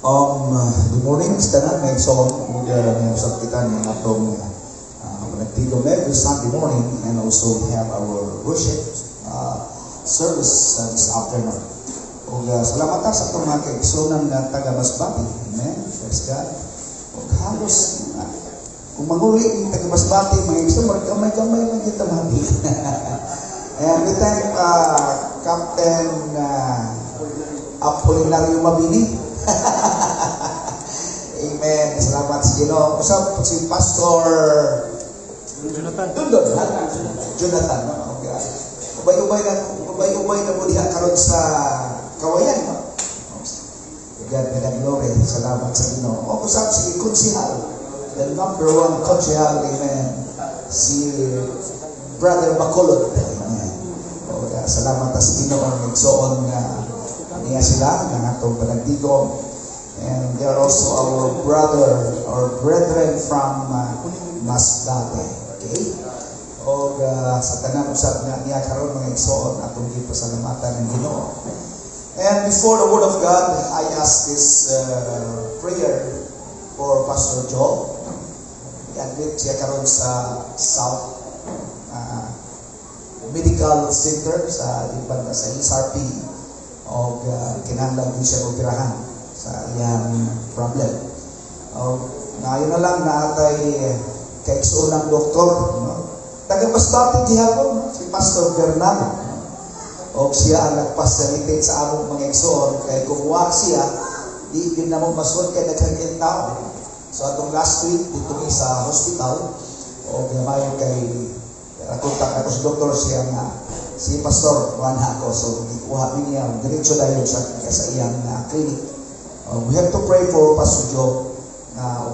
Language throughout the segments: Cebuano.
Good morning sa tanan, mga igsoon, ug usab kita ni atong panagtigom every Sunday morning, and also we have our worship service this afternoon. Ug salamat ta sa atong mga kaigsuonan nga taga Masbate. Amen. Praise God. Ug halos kung manguli ang taga Masbate, mga igsoon, murag gamay-gamay man kita mati. And we thank Captain Apolinario Mabini. Amen. Salamat sa Ginoo. Usab si Pastor Jonathan. Dundon, ha? Jonathan, no? Okay. Ubay-ubay na mo diha karon sa Kawayan, no? God be the glory. Salamat sa Ginoo. O usab si Konsihal, the number one konsihal, amen. Si Brother Bacolod. Amen. O, salamat sa Ginoo igsoon nga niya sila nga atong panagtigom. And they are also our brother or brethren from Masbate. Okay? O sa tanan usab nga niya karon, mga igsoon, atong gipasalamatan ng Ginoo. And before the word of God, I ask this prayer for Pastor Joe. I-admit siya karon sa South Medical Center sa ibang sa SRP og kinahanglan din siya operahan sa iyang problem. Og ngayon na lang naatay kaigsuonang doktor, no? Taga Masbate gihapon, no? Si Pastor Bernal. No? Og siya ang nagpa-facilitate sa among mga igsoon kay kung wa siya, di gyud namo masud kay daghan kay tao. So atong last week dito mi sa hospital og mayo kay kontak ako sa doktor siya nga si Pastor kuan ako, so gikuha mi niya diretso dayon sa iyang clinic. We have to pray for Pastor Joe na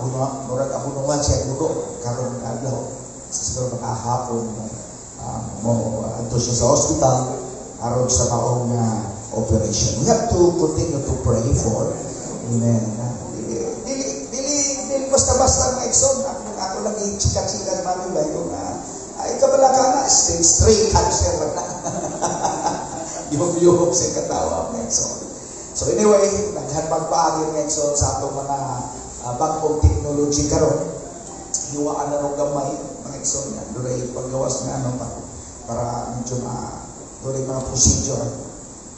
murag abunungan siya dugo karon adlaw. Siguro mga hapon mo adto siya sa hospital aron sa maong operation. We have to continue to pray for. Amen. Dili dili dili dili basta-basta, mga igsoon. Ako lang i-chika-chika mami ba yung ay kabala ka na stage 3 cancer na. Yuhom-yuhom sa katawa, mga igsoon. So anyway, daghan magpaagi, mga igsoon, sa atong mga bag-ong technology karon. Hiwaan na rong gamay, mga igsoon, dunay paggawas nga ano pa para medyo ma dunay mga procedure.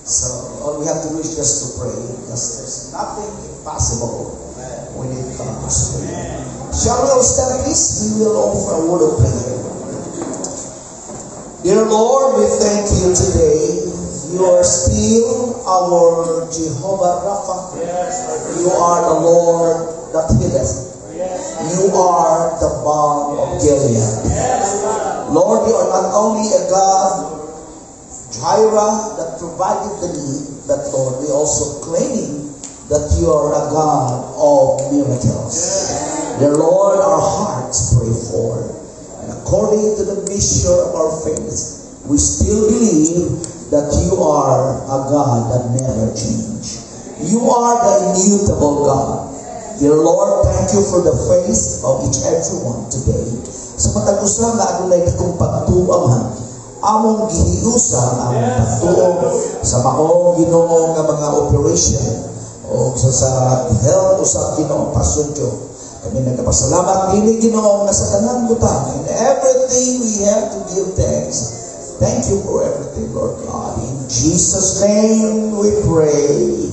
So all we have to do is just to pray because there's nothing impossible when it comes to prayer. Shall we all stand, please? We will offer a word of prayer. Dear Lord, we thank you today. You are still our Jehovah Rapha. You are the Lord that healeth. You are the balm of Gilead. Lord, you are not only a God, Jireh, that provided the need, but Lord, we also claiming that you are a God of miracles. Dear Lord, our hearts pray for. And according to the measure of our faith, we still believe that you are a God that never change. You are the immutable God. Dear Lord, thank you for the faith of each everyone today. Sa matag usa nga adunay dakong pagtuo, Amahan, among gihiusa ang among pagtuo sa maong, Ginoo, nga mga operation o sa health usab, Ginoo, Pastor Joe. Kami nagpasalamat dini, Ginoo, nga sa tanang butang, in everything we have to give thanks. Thank you for everything, Lord God. In Jesus' name we pray.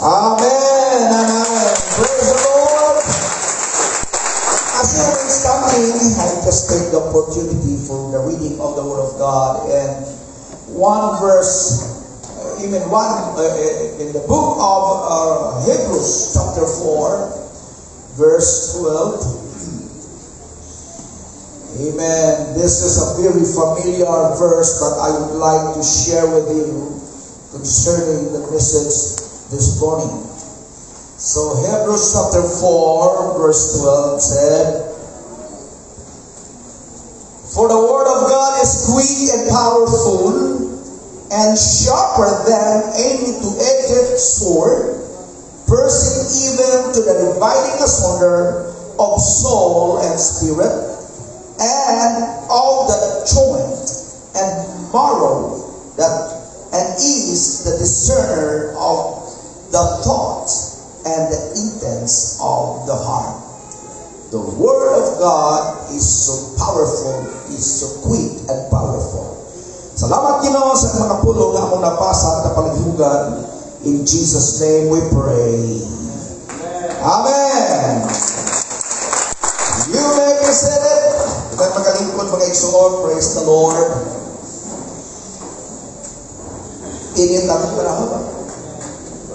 Amen and amen. Praise the Lord. As you were standing, I just take the opportunity for the reading of the Word of God and one verse, even one in the book of Hebrews, chapter 4, verse 12. Amen. This is a very familiar verse, but I would like to share with you concerning the message this morning. So Hebrews chapter 4, verse 12 said, "For the word of God is quick and powerful and sharper than any two-edged sword, piercing even to the dividing asunder of soul and spirit, and of the joint and marrow, that and is the discerner of the thoughts and the intents of the heart. The Word of God is so powerful, is so quick and powerful. Salamat, Ginoo, sa mga pulong nga among nabasa at napalaghugan. In Jesus' name we pray. Amen. You may be seated. Kita magalingkod, mga igsoon. Praise the Lord. Init ang panahon ba?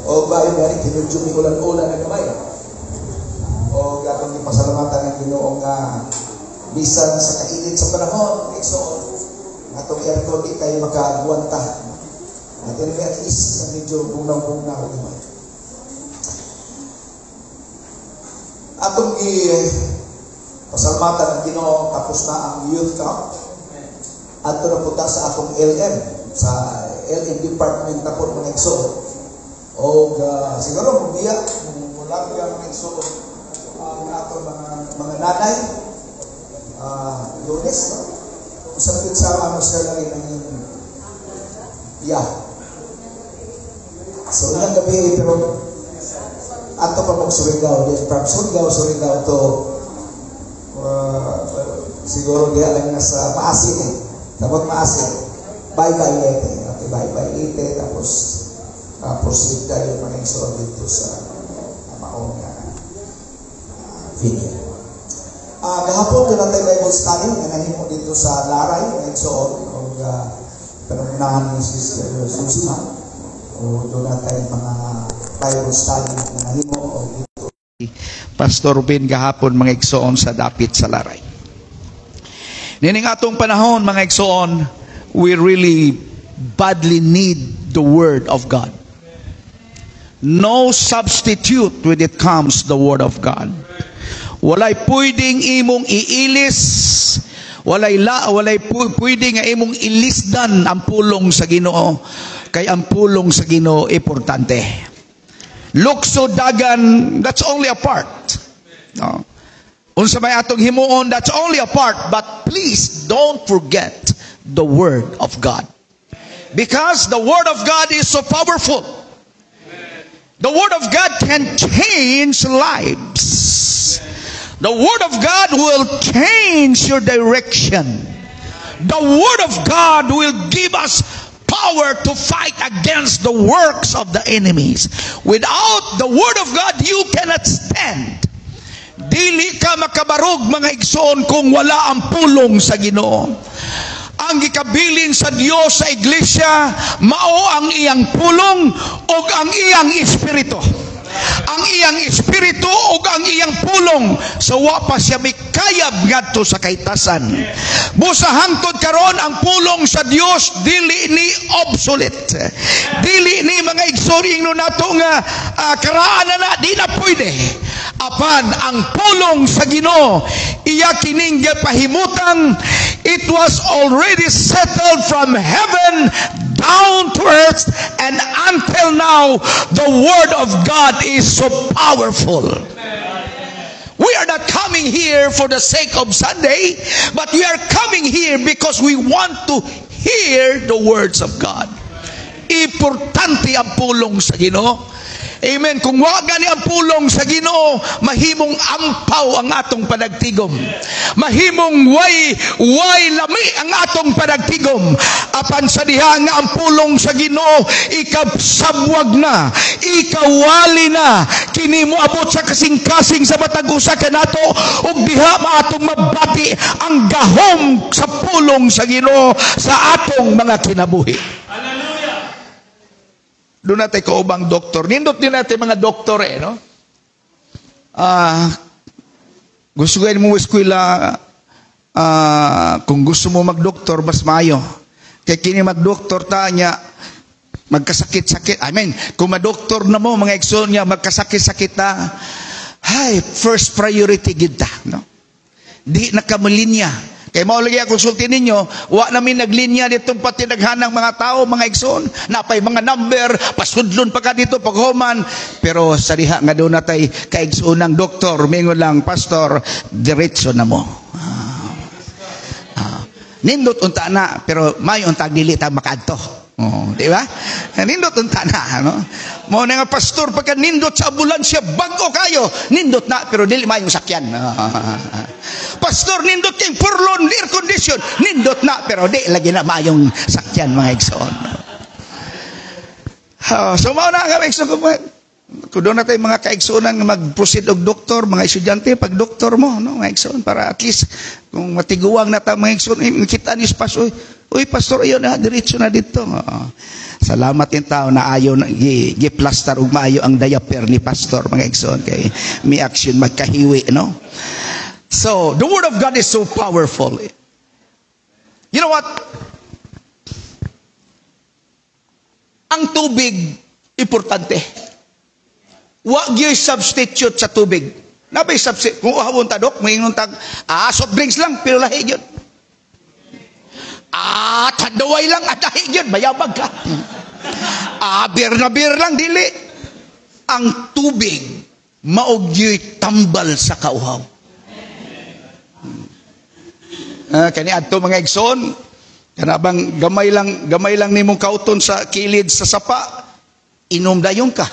O ba yung gani, kinudyo may ulan-ulan na gamay. O atong gipasalamatan ang Ginoo nga bisan sa kainit sa panahon, mga igsoon, atong aircon di kayo makaagwanta. At anyway, at least medyo bugnaw-bugnaw gamay. Atong gi pasalamatan ang Ginoo, tapos na ang youth camp. Adto na punta sa atong LM, sa LM department na po, mga igsoon. O siguro mubiya, mula mga igsoon ang atong mga nanay, Lunes, no? Usap yun sa ano sila rin ang yeah. So ilang gabi, pero ato pa mag Surigao, then from Surigao, Surigao to siguro diha lang na sa Maasin eh. Tapos Maasin. Bye-bye Leyte. Okay, bye-bye Leyte. Tapos proceed tayo, mga igsoon, dito sa maong venue. Gahapon doon natin Bible study nga nahimo dito sa Laray, mga igsoon, o panungunahan ni Sister Susima. O doon natin mga Bible study na nahimo o dito. Pastor Ruben gahapon, mga igsoon, sa dapit sa Laray. Nining atong panahon, mga igsoon, we really badly need the Word of God. No substitute when it comes the Word of God. Walay pwedeng imong iilis, walay pwedeng nga imong ilisdan ang pulong sa Ginoo, kay ang pulong sa Ginoo importante. Lukso dagan, that's only a part. No? Unsa may atong himuon, that's only a part, but please don't forget the Word of God. Because the Word of God is so powerful. The Word of God can change lives. The Word of God will change your direction. The Word of God will give us power to fight against the works of the enemies. Without the Word of God, you cannot stand. Dili ka makabarog, mga igsoon, kung wala ang pulong sa Ginoo. Ang gikabilin sa Dios sa iglesia, mao ang iyang pulong ug ang iyang espiritu. Ang iyang espiritu ug ang iyang pulong sa wa pa siya mikayab ngadto sa kahitasan. Busa hangtod karon ang pulong sa Dios dili ni obsolete. Dili ni, mga igsoon, ingno nato nga karaan na na, di na pwede. Apan ang pulong sa Ginoo, iya kining gipahimutang, it was already settled from heaven down to earth, and until now the Word of God is so powerful. We are not coming here for the sake of Sunday, but we are coming here because we want to hear the words of God. Importante ang pulong sa Ginoo. Amen. Kung wa gani ang pulong sa Ginoo, mahimong ampaw ang atong panagtigom. Mahimong way lami ang atong panagtigom. Apan sa diha nga ang pulong sa Ginoo ikasabwag na, ikawali na, kini moabot sa kasing-kasing sa matag usa kanato ug diha maatong mabati ang gahom sa pulong sa Ginoo sa atong mga kinabuhi. Doon natin kaubang doktor. Nindot din natin mga doktor eh, no? Gusto ko mo eskwela, kung gusto mo magdoktor, mas mayo. Kaya kini magdoktor ta niya, magkasakit-sakit. I mean, kung madoktor na mo, mga igsoon niya, magkasakit-sakit ta, hay, first priority gid ta, no? Di na ka linya. Kay mao lagi ang konsulti ninyo, wa namin naglinya ditong pati naghanang mga tao, mga igsoon, napay mga number, pasudlon pa ka dito paghuman, pero sa diha nga doon natay kaigsoon ng doktor, mingon lang, "Pastor, diretso na mo." Nindot unta na, pero may unta dili ta makaadto. Oh, di ba? Nindot unta na, no? Mao na nga, pastor, pagka nindot sa ambulansya, bag-o kayo, nindot na, pero dili maayong sakyan. Pastor, nindot kay purlon, air condition, nindot na, pero di lagi na maayong sakyan, mga igsoon. So mao na nga, igsoon, kung duna tay mga kaigsuonan nga mag-proceed og doktor, mga estudyante, pag doktor mo, no, mga igsoon, para at least kung matiguang na ta, mga igsoon, eh, kita ni pastor, uy, uy, pastor, ayun na, diretso na dito. Oo. Salamat yung tao na ayaw na, gi-plaster og maayo ang diaper ni pastor, mga igsoon, kay may action magkahiwi, no? So, the word of God is so powerful. You know what? Ang tubig, importante. Wa gyud substitute sa tubig. Nabay substitute. Kung uhawon ta, dok, maingon tag, soft drinks lang, pero lahi gyud. Tanduay lang, lahi gyud, bayabag ka. Beer na beer lang, dili. Ang tubig, mao gyud tambal sa kauhaw. Kani adto mga igsoon, kana bang gamay lang nimong kauton sa kilid sa sapa, inom dayon ka.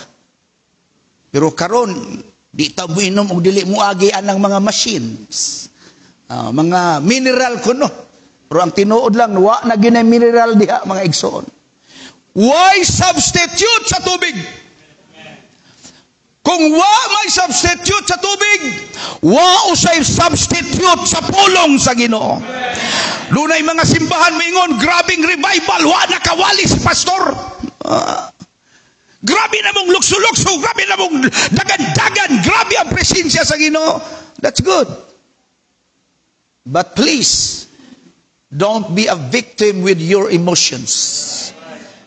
Pero karon di ta mo inom og dili mo agi anang mga machines. Mga mineral kuno. Pero ang tinuod lang, wa na ginay mineral diha, mga igsoon. Why substitute sa tubig? Kung wa may substitute sa tubig, wa usay substitute sa pulong sa Ginoo. Dunay mga simbahan maingon, grabing revival, wa nakawali si pastor. Grabe na mong lukso-lukso, grabe na mong dagan-dagan, grabe ang presensya sa Ginoo. That's good. But please, don't be a victim with your emotions.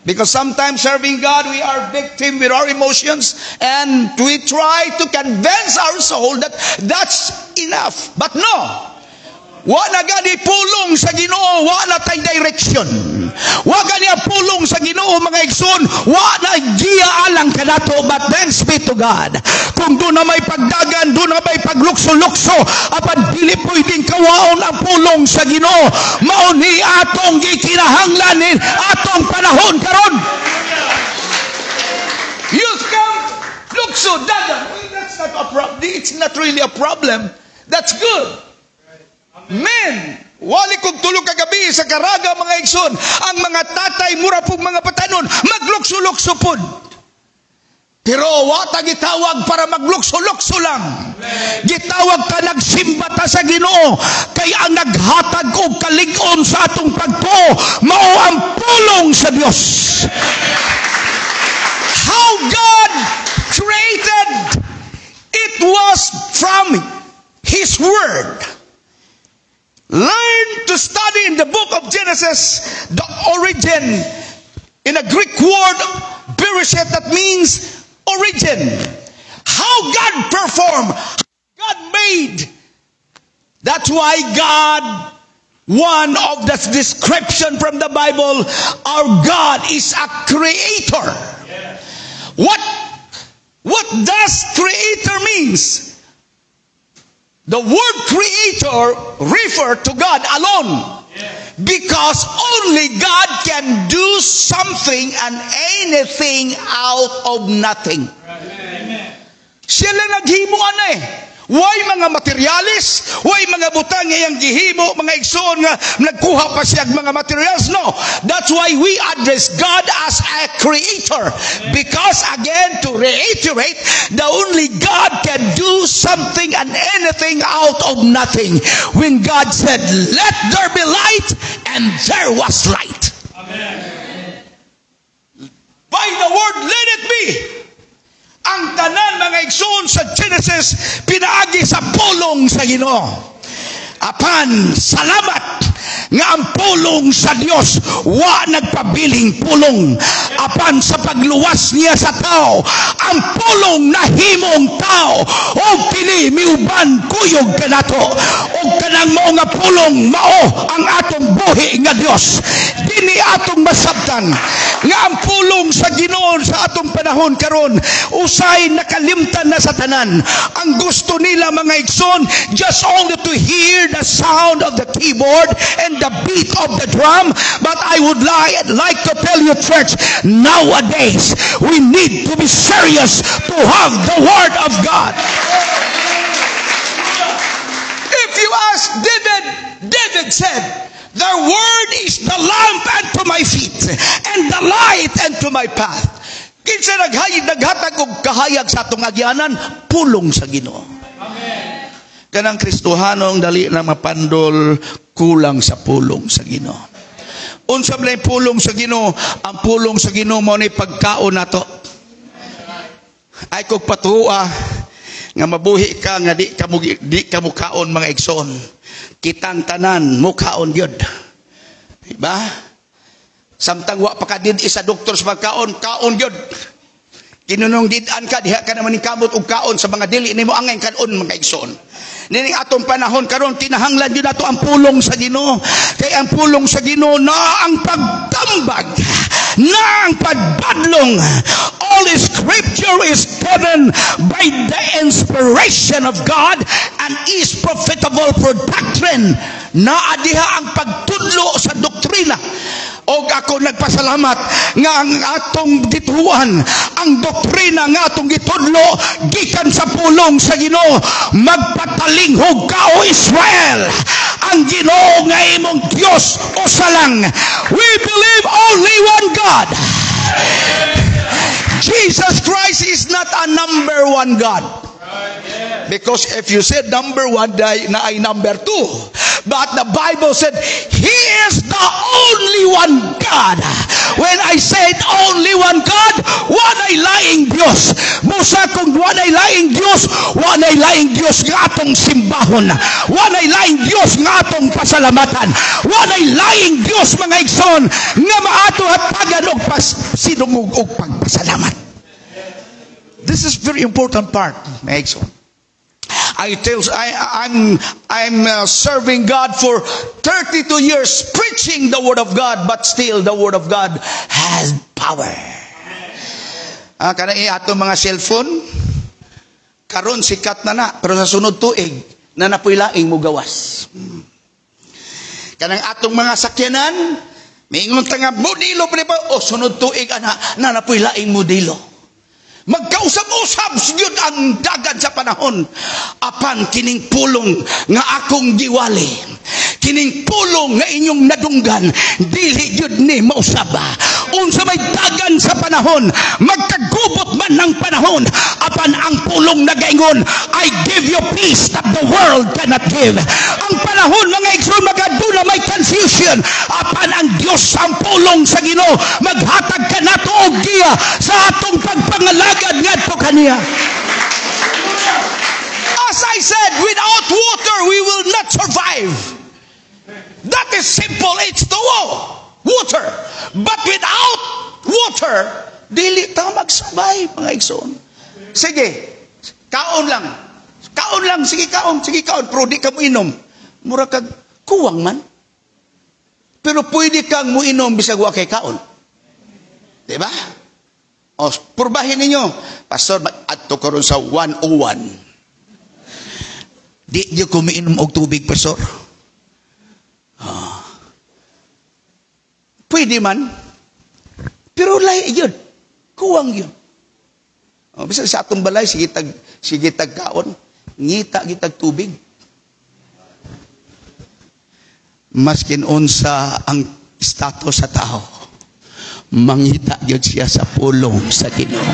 Because sometimes serving God, we are victim with our emotions and we try to convince our soul that that's enough. But no! Wa na gani pulong sa Ginoo, wa na tay direction. Wa gani ang pulong sa Ginoo, mga igsoon, wa na giya alang kanato, but thanks be to God. Kung duna may pagdagan, duna may paglukso-lukso, apan dili pwedeng kawaon ang pulong sa Ginoo. Mao ni atong gikinahanglan atong panahon karon. Youth camp, lukso, dagan. That's not a problem. It's not really a problem. That's good. Men, wali kong tulog kagabi sa Caraga, mga igsoon. Ang mga tatay, mura pong mga batanon, maglukso-lukso pod. Pero wa ta gitawag para maglukso-lukso lang. Gitawag ta nagsimba ta sa Ginoo. Kay ang naghatag og kalig-on sa atong pagtuo, mao ang pulong sa Dios. How God created, it was from His Word. Learn to study in the book of Genesis the origin in a Greek word, bereshit, that means origin. How God performed, how God made. That's why God, one of the description from the Bible, our God is a creator. What does creator means? The word creator refer to God alone. Because only God can do something and anything out of nothing. Siya lang naghimo ana eh. Way mga materialis, way mga butang iyang gihimo, mga igsoon nga nagkuha pa siya mga materials. No, that's why we address God as a creator. Because again, to reiterate, the only God can do something and anything out of nothing. When God said, "Let there be light," and there was light. Amen. By the word, "Let it be." Ang tanan, mga igsoon, sa Genesis pinaagi sa pulong sa Ginoo. Apan salamat nga ang pulong sa Dios wa nagpabiling pulong. Apan sa pagluwas niya sa tao, ang pulong nahimong tao og kini miuban kuyog kanato. Og kanang mao nga pulong mao ang atong buhi nga Dios. Dini atong masabtan nga ang pulong sa Ginoo sa atong panahon karon usay nakalimtan na sa tanan. Ang gusto nila, mga igsoon, just only to hear the sound of the keyboard and the beat of the drum. But I would like to tell you, church, nowadays we need to be serious to have the word of God. If you ask David, David said, "The word is the lamp unto my feet and the light unto my path." Kinsa naghayag, naghatag og kahayag sa atong agyanan? Pulong sa Ginoo. Kanang Kristohanong dali na mapandol, kulang sa pulong sa Ginoo. Unsa man ang pulong sa Ginoo? Ang pulong sa Ginoo mao ni pagkaon nato. Ay kog patuwa nga mabuhi ka nga di ka mukaon, mga igsoon. Kitang tanan mukaon gyud. Diba? Samtang wa pa ka din sa doktor sa pagkaon, kaon gyud. Kinunong did-an ka, diha ka naman kamot og kaon sa mga dili nimo angay kaon, mga igsoon. Nining atong panahon karon, kinahanglan gyud nato ang pulong sa Ginoo. Kay ang pulong sa Ginoo na ang pagtambag, na ang pagbadlong. All scripture is given by the inspiration of God and is profitable for doctrine. Naa diha ang pagtudlo sa doktrina. Og ako nagpasalamat nga ang atong gituan, ang doktrina nga atong gitudlo gikan sa pulong sa Ginoo. "Magpatalinghog ka, o Israel. Ang Ginoo nga imong Dios usa lang." We believe only one God. Jesus Christ is not a number one God. Because if you said number one, na ay number two. But the Bible said, He is the only one God. When I said only one God, walay laing Diyos. Busa kung walay laing Diyos, walay laing Diyos nga atong simbahon. Walay laing Diyos nga atong pasalamatan. Walay laing Diyos, mga igsoon, nga maato hatagan og pasidungog og pagpasalamat. This is very important part, mga igsoon. I tell I I'm serving God for 32 years, preaching the word of God, but still the word of God has power. Ah, kana ato mga cellphone karon sikat na na, pero sa sunod tuig na napoy laing mugawas. Kanang atong mga sakyanan, mingon ta nga modelo pa pa, o sunod tuig ana na napoy laing modelo. Magkausab-usab gyud ang dagan sa panahon. Apan kining pulong nga akong giwali, kining pulong nga inyong nadunggan, dili gyud ni mausab. Unsa may dagan sa panahon, magkagubot man ng panahon, apan ang pulong nagaingon, "I give you peace that the world cannot give." Ang panahon, mga igsoon, magaduna may confusion, apan ang Dios, ang pulong sa Ginoo, maghatag kanato og giya sa atong pagpangalagad ngadto kaniya. As I said, without water, we will not survive. That is simple H2O. Water. But without water, dili ta mag-survive, mga igsoon. Sige, kaon lang. Kaon lang, sige kaon, sige kaon, pero di ka mo inom. Mura kag kuwang man. Pero pwede kang muinom bisag wa kay kaon. Di ba? O, purbahin ninyo. "Pastor, adto ko ron sa 101. Di nyo ko miinom og tubig, Pastor." Ah. Pwede man. Pero lay yun. Kuwang yun. O, bisag sa atong balay, sige tag kaon, ngita gitag tubig. Maskin unsa ang status sa tao, mangita gyud siya sa pulong sa Ginoo.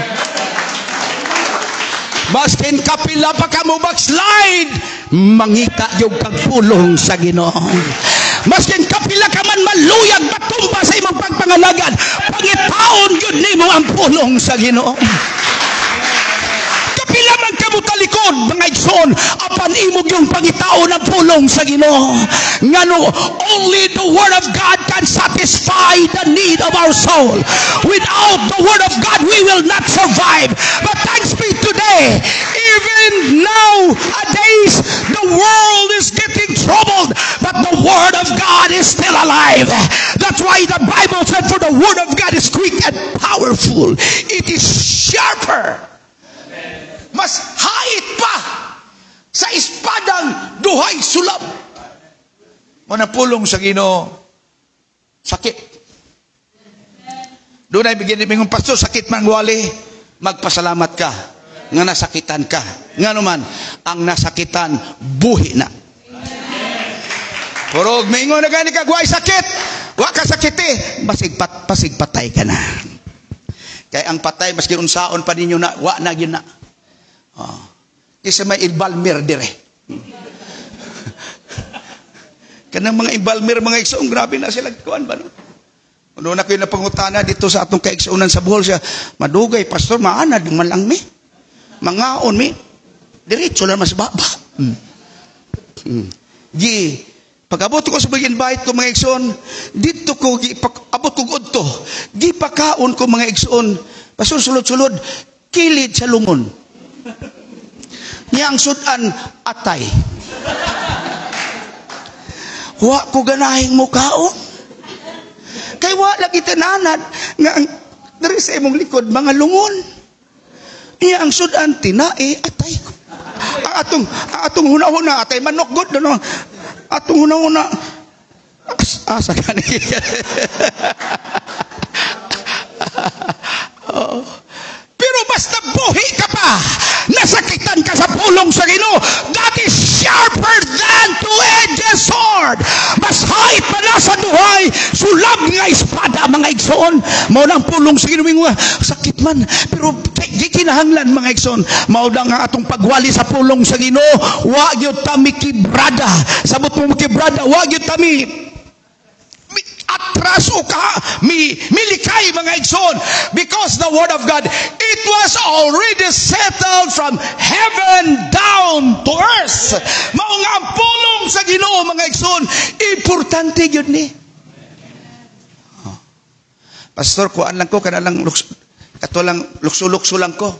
Maskin kapila pa ka mo backslide, mangita gyud kag pulong sa Ginoo. Maskin kapila ka man maluyag, matumba sa imong pagpangalagad, pangitaon gyud nimo ang pulong sa Ginoo. Kapila man ka mo talikod, tinuod, mga igsoon, apan imo gyung pangitaon ang pulong sa Ginoo. Ngano only the word of God can satisfy the need of our soul. Without the word of God, we will not survive. But thanks be today, even nowadays, the world is getting troubled, but the word of God is still alive. That's why the Bible said, for the word of God is quick and powerful. It is sharper. Mas hait pa sa espadang duhay sulab. Muna pulong sa Ginoo, sakit. Doon ay bigyan ni pastor, sakit man wali, magpasalamat ka nga nasakitan ka. Nga naman, ang nasakitan, buhi na. Pero mingon na gani ka, way sakit, wa ka sakiti, basig patay ka na. Kaya ang patay, maski unsaon pa ninyo na, wa na yun na. Oh. Isa may embalmer dire. Kanang mga embalmer, mga igsoon, grabe na sila. Kuan ba no? Ano na kayo napangutana dito sa atong kaigsuonan sa Bohol siya, madugay, pastor, maanad man lang mi. Mangaon mi. Diretso lang mas baba. Gi, pag-abot ko sa invite ko mga igsoon, dito ko, abot ko udto, gipakaon ko mga igsoon, pastor, sulod-sulod, kilid sa lungon. Niyang sudan atay. Wa ko ganahing mukaon. Kay wa lagi tinanad nga ang diri sa imong likod mga lungon. Niya ang sudan tinae atay. Ang atong huna-huna atay manok gud no. Atong huna-huna asa gani. Oh. Pero basta buhi ka pa, nasakitan ka sa pulong sa Ginoo, that is sharper than two-edged sword. Mas hait pa na sa duhay, sulab nga espada mga igsoon. Mao nang pulong sa Ginoo, sakit man, pero gikinahanglan mga igsoon. Mao na nga atong pagwali sa pulong sa Ginoo, wa gyud ta mikibrada. Sabot mo mikibrada, wa gyud ta mi atras o ka milikay mga igsoon, because the word of God, it was already settled from heaven down to earth. Mao nga ang pulong sa Ginoo mga igsoon, importante gyud ni. Pastor, kuan lang ko kana lang kato lang lukso-lukso lang ko.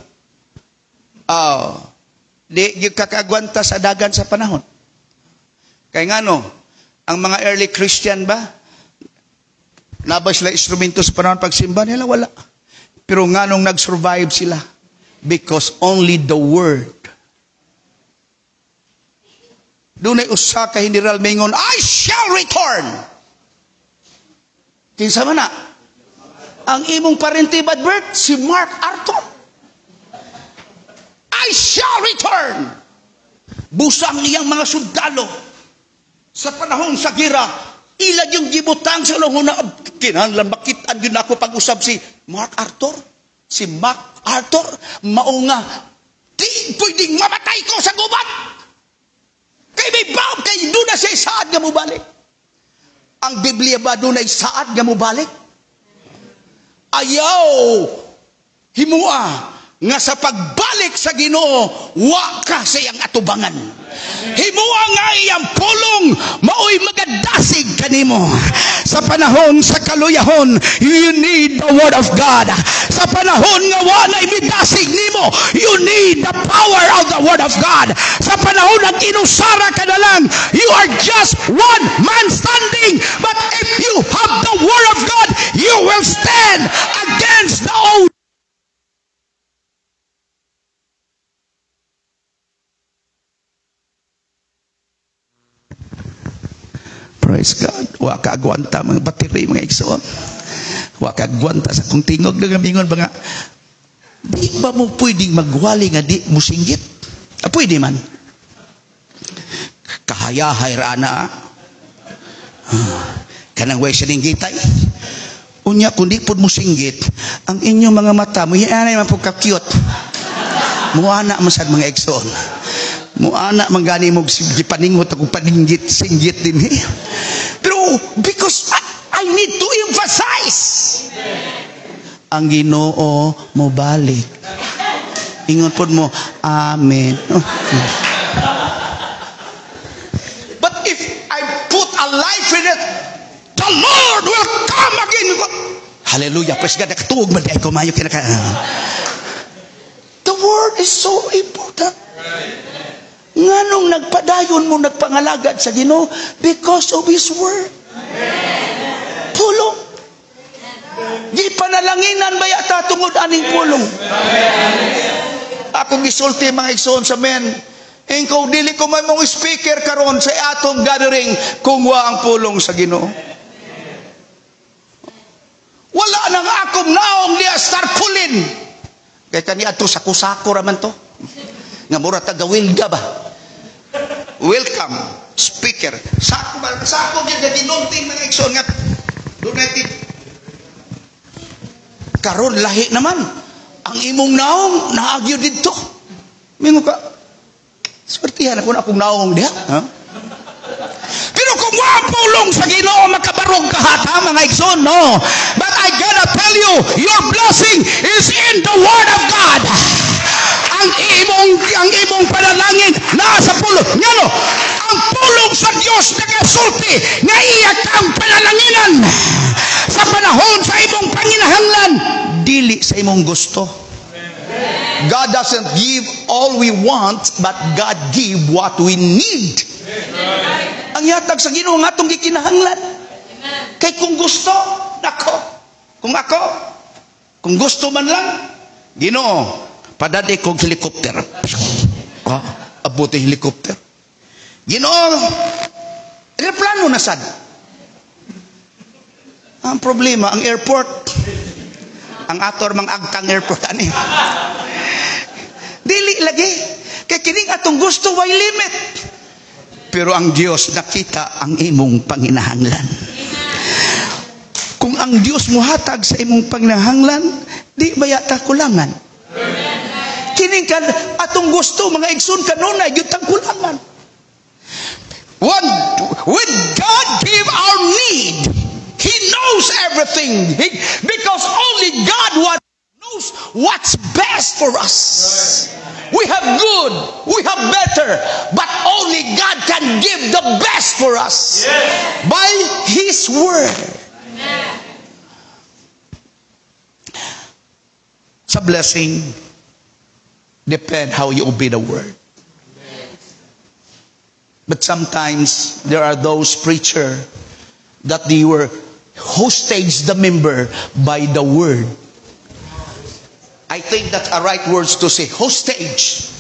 Di gyud kakaagwanta sa dagan sa panahon. Kay ngano, ang mga early Christian ba, naba sila instrumento sa panahon pagsimba nila? Wala. Pero nganong nag-survive sila? Because only the word. Dunay usa ka general mingon, I shall return. Kinsa man na? Ang imong parente by birth, si Mark Arthur. I shall return. Busang iyang mga sundalo sa panahon sa gira, ilag yung gibutang sa una, kinahanglan makitaan yun ako pag-usab si Mark Arthur. Si Mark Arthur, maunga, di pwedeng mamatay ko sa gubat. Kay may baog, kay doon na siya saad nga mubalik. Ang Biblia ba doon ay saad nga mubalik? Ayaw, himua, nga sa pagbalik sa Ginoo, wa ka sa iyang atubangan. Himua nga iyang pulong, maoy magadasig kanimo. Sa panahon sa kaluyahon, you need the word of God. Sa panahon nga wa na imidasig nimo, you need the power of the word of God. Sa panahon ng inusara ka na lang, you are just one man standing. But if you have the word of God, you will stand against the old. Praise God. Wa ka agwanta mga battery mga igsoon. Wa ka agwanta sa kung tingog na gamingon ba nga, di ba mo pwedeng magwali nga di mo singgit? Ah, pwede man. Kahayahay ra na. Kanang way siningitay. Unya kung di pud mo singgit, ang inyong mga mata mo anay man pud ka cute. Muana man sad mga igsoon. Muana man gani mo gipaningot akong paninggit singgit din eh. Pero because I need to emphasize, ang Ginoo mobalik. Ingon pod mo, "Amen." Oh. But if I put a life in it, the Lord will come again. Hallelujah. Praise God. Nakatuog man diay ko maayo kinaka. The word is so important. Nganong nagpadayon mo nagpangalagad sa Ginoo? Because of His word. Pulong. Di panalanginan ba yata tungod aning pulong? Akong gisulti, mga igsoon, sa men. Ingko dili ko may mong speaker karon sa atong gathering kung wa ang pulong sa Ginoo. Wala nang akong naong diya sa tarpaulin. Kay kani adto sako-sako ra man to. Nga mura taga-wilga ba? Welcome speaker. Sako ba sako gyud nga ginunting, mga igsoon, nga dunay karon lahi naman ang imong naong naagyo didto. Mingo ka, swertihan ako na akong naong diha. Ha? Pero kung wa pulong sa Ginoo, makabarog ka hata, mga igsoon, no. But I gotta tell you, your blessing is in the word of God. Ang imong panalangin naa sa pulong. Ngano? Ang pulong sa Dios nagasulti nga iya kang panalanginan sa panahon sa imong panginahanglan, dili sa imong gusto. God doesn't give all we want, but God give what we need. Ang yatag sa Ginoo nga atong gikinahanglan. Kay kung gusto, nako. Kung ako, kung gusto man lang, "Ginoo, padadi kog helicopter." Ah, abot helicopter. Ginoo, eroplano na sad. Ang problema, ang airport, ang ator mang agtang airport ani. Dili lagi. Kay kining atong gusto way limit. Pero ang Dios nakita ang imong panginahanglan. Kung ang Dios muhatag sa imong panginahanglan, di ba yata kulangan? Kining kan atong gusto, mga igsoon, kanunay gyud tang kulangan. One, when God give our need, He knows everything. Because only God what knows what's best for us. We have good, we have better, but only God can give the best for us by His word. Sa blessing, depend how you obey the word. But sometimes there are those preacher that they were hostage the member by the word. I think that's a right words to say, hostage.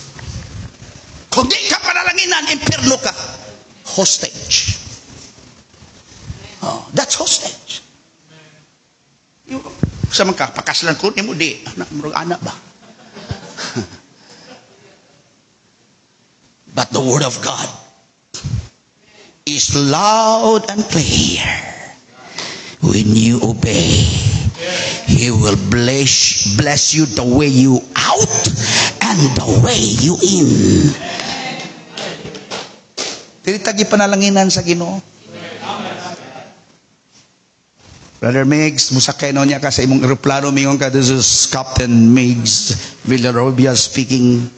Kung di ka panalanginan, impierno ka. Hostage. Oh, that's hostage. Sa man ka, pakaslan ko, nimo di, anak, murag anak ba? But the word of God is loud and clear. When you obey, He will bless you the way you out and the way you in. Dili tagi panalanginan sa Ginoo. Brother Migs, musakay no niya ka sa imong eroplano, mingon ka, "This is Captain Migs Villarobia speaking.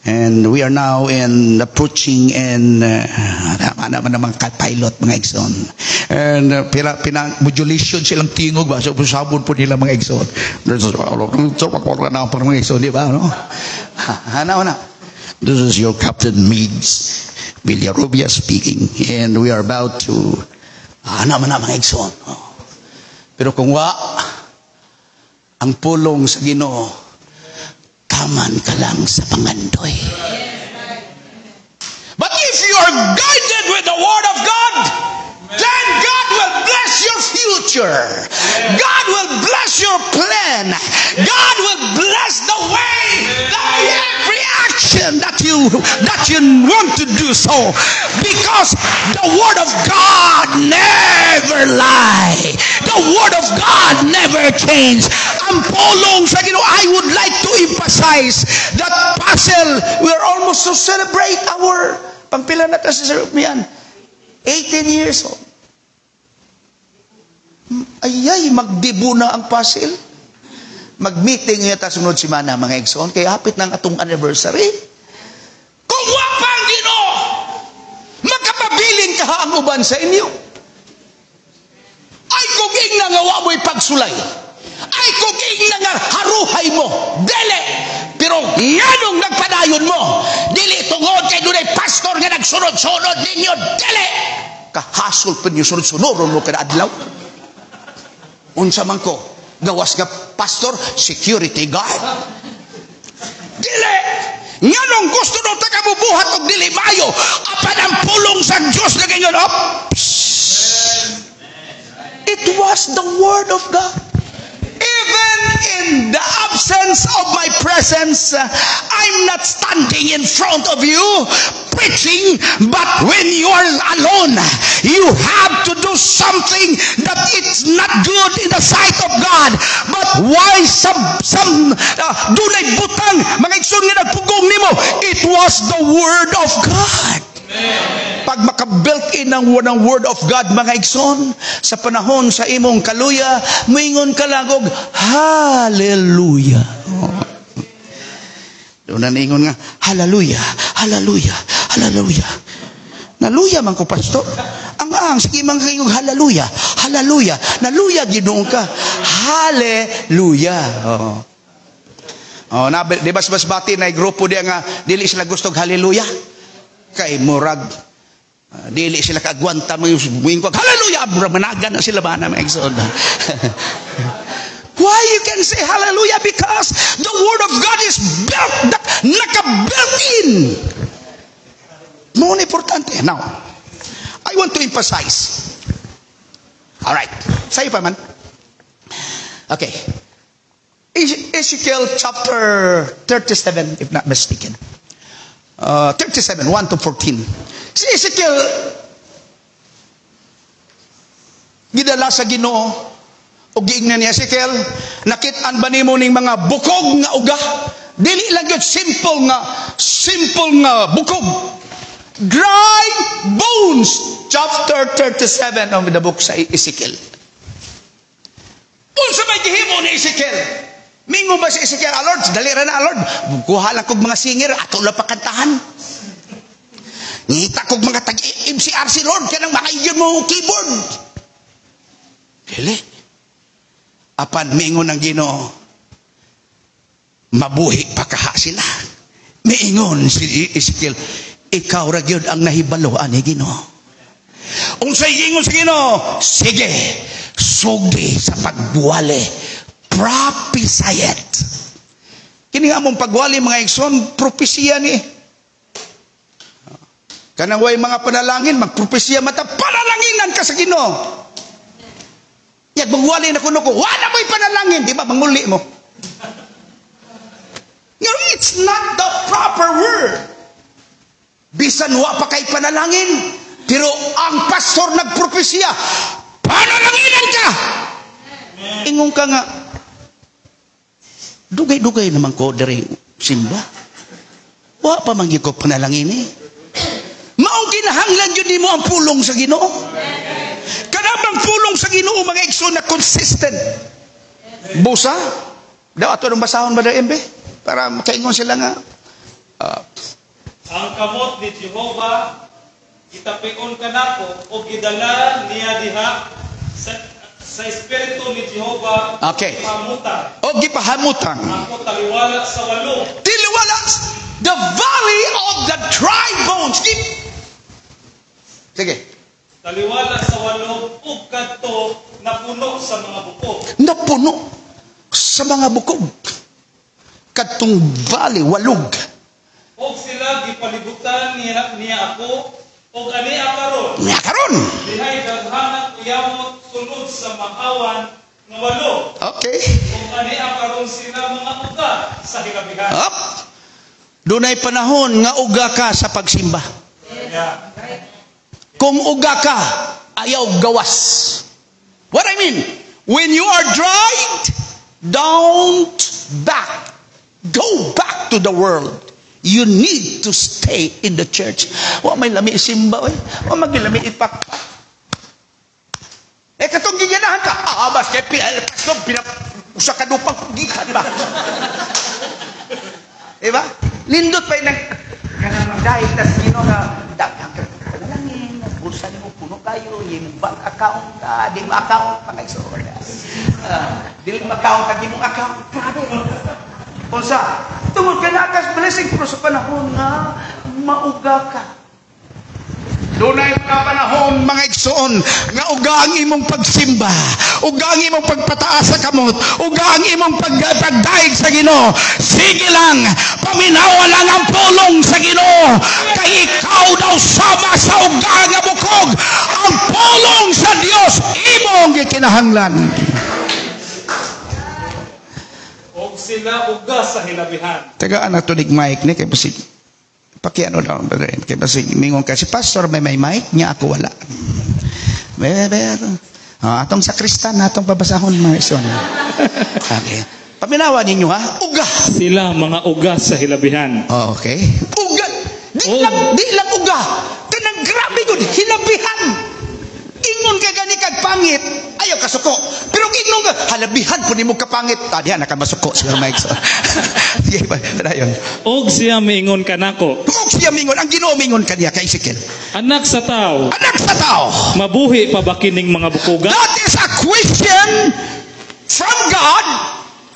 And we are now in approaching and ano man naman ka pilot, mga igsoon." And pina modulation silang tingog ba? So sabon po nila, mga igsoon. Mga igsoon, di ba? No? Ano na? "This is your Captain Migs Villarubia speaking. And we are about to" ano man na mga igsoon. Oh. Pero kung wa ang pulong sa Ginoo, taman ka lang sa pangandoy. But if you are guided with the word of God, then God will bless your future. God will bless your plan. God will bless the way that every action that you want to do so. Because the word of God never lie. The word of God never change. Ang pulong sa Ginoo, I would like to emphasize that puzzle, we are almost to celebrate our pangpila na kasi sa yan, 18 years old. Ayay, magdibo na ang puzzle. Mag-meeting niya ta sunod semana, mga igsoon, kay hapit ng atong anniversary. Kung wa pa ang Ginoo, makapabilin ka ang uban sa inyo. Ay kung ingna nga wa mo'y pagsulay. Ay kung ingna nga haruhay mo, dili. Pero nganong nagpadayon mo? Dili tungod kay dunay pastor nga nagsunod-sunod ninyo, dili. Kahasol pa niyo sunod-sunoron mo kada adlaw. Unsa man ko, gawas nga pastor, security guard. Dili! Nganong gusto nung tagabubuhat og dili mayo, apan ang pulong sa Diyos na ganyan, oh, it was the word of God. Even in the absence of my presence, I'm not standing in front of you preaching, but when you are alone, you have to do something that it's not good in the sight of God. But why some dunay butang, mga igsoon, nga nagpugong nimo? It was the word of God. Pag maka-built in ang word of God, mga igsoon, sa panahon sa imong kaluya, moingon ka lang og "Hallelujah." Oh. Doon na ningon nga, "Hallelujah, hallelujah, hallelujah." Naluya man ko, pastor. Ang sige man kayong "Hallelujah, hallelujah." Naluya Ginoo ka. Hallelujah. Oh. Oh, na di bas bas bati na grupo di nga dili sila gusto og "Hallelujah." Kay murag dili sila kaagwanta mo yung "Hallelujah," murag managan na sila ba na mga igsoon. Why you can say "Hallelujah"? Because the word of God is built, naka-built in. Mo importante. Now, I want to emphasize. All right. Sa'yo pa man. Okay. Ezekiel chapter 37, if not mistaken. 37, 1 to 14. Si Ezekiel, gidala sa Ginoo, o giingnan ni Ezekiel, "Nakit-an ba nimo ning mga bukog nga uga?" Dili lang gyud simple nga bukog. Dry bones. Chapter 37 of the book sa Ezekiel. Unsa may gihimo ni Ezekiel? Mingo ba si Ezekiel, "Ah, Lord, dali ra na, Lord. Kuha lang kog mga singer, ato lang pakantahan. Ngita kog mga tag MCRC, Lord, kanang mga iyon mo keyboard." Dili. Apan mingon ng Ginoo, "Mabuhi pa kaha sila." Miingon si Ezekiel, "Ikaw ra gyud ang nahibalo ani, Ginoo." Unsay giingon sa Ginoo? "Sige, sugdi sa pagbuwali. Prophesy it." Kini nga among pagwali, mga igsoon, propesiya ni. Kanang way mga panalangin, magpropesiya mata, panalanginan ka sa Ginoo. Yag magwali na kuno ko, wala mo'y panalangin, di ba? Manguli mo. No, it's not the proper word. Bisan wa pa kay panalangin, pero ang pastor nagpropesiya, "Panalanginan ka!" Ingon ka nga, "Dugay-dugay naman ko diri simba. Wa pa man gyud ko panalangin eh." Maong kinahanglan yun nimo ang pulong sa Ginoo. Kanabang pulong sa Ginoo, mga igsoon, na consistent. Busa, daw ato ng basahon ba daw, MB? Para makaingon sila nga Ang kamot ni Jehova gitapion kanako ug gidala niya diha sa espiritu ni Jehova pamutan O gipahamutang. Ako taliwala sa walog. Tiliwala the valley of the dry bones. Sige. Taliwala sa walog ug kadto napuno sa mga bukog. Napuno sa mga bukog. Kadtong valley, walog. Ug sila gipalibutan niya ako ug ania karon Nga karon. Dihay daghanang uyamot sulod sa mahawan nga walog. Ug ania karon sila mga uga sa hilabihan. Up. Dunay panahon nga uga ka sa pagsimba. Kung uga ka, ayaw gawas. What I mean, when you are dried, don't back. Go back to the world. You need to stay in the church. Wa may lami simba, oy. Wa magilami ipakpak. Eh, katong giganahan ka, ah, bas kay pastor, pinap Usa ka dupang gikan ba? Diba? Nindot pa yung kanang dahil tas Ginoo nga daghang ka panalangin, bulsa nimo puno kayo, imong bank account, di mo account mga igsoon. Dili mo account ang imong account. Grabe. Unsa? Tungod kay naa kas blessing, pero sa panahon nga mauga ka. Dunay mga panahon, mga igsoon, nga uga ang imong pagsimba, uga ang imong pagpataas sa kamot, uga ang imong pagdaig sa Ginoo. Sige lang, paminawa lang ang pulong sa Ginoo, kay ikaw daw sama sa uga nga bukog. Ang pulong sa Dios imong gikinahanglan. Og sila uga sa hilabihan. Tagaan na tunig mic ni kay basig. Pakiano daw, brother. Kay basig mingon ka si pastor may mic niya, ako wala. Be atong sakristan atong pabasahon mga igsoon. Okay. Paminawa ninyo ha. Uga. Sila mga uga sa hilabihan. Oh, okay. Uga. Di lang uga. Kanang grabe gud hilabihan. Ingon ka gani kag pangit, ayaw kasuko. Pero ingon ka halabihan pud nimo kapangit, diha na ka masuko siguro mga igsoon. Sige ba, dayon. Og siya miingon kanako. Og siya mingon, ang Ginoo mingon kaniya kay Ezekiel. Anak sa tao. Anak sa tao. Mabuhi pa ba kining mga bukoga? That is a question from God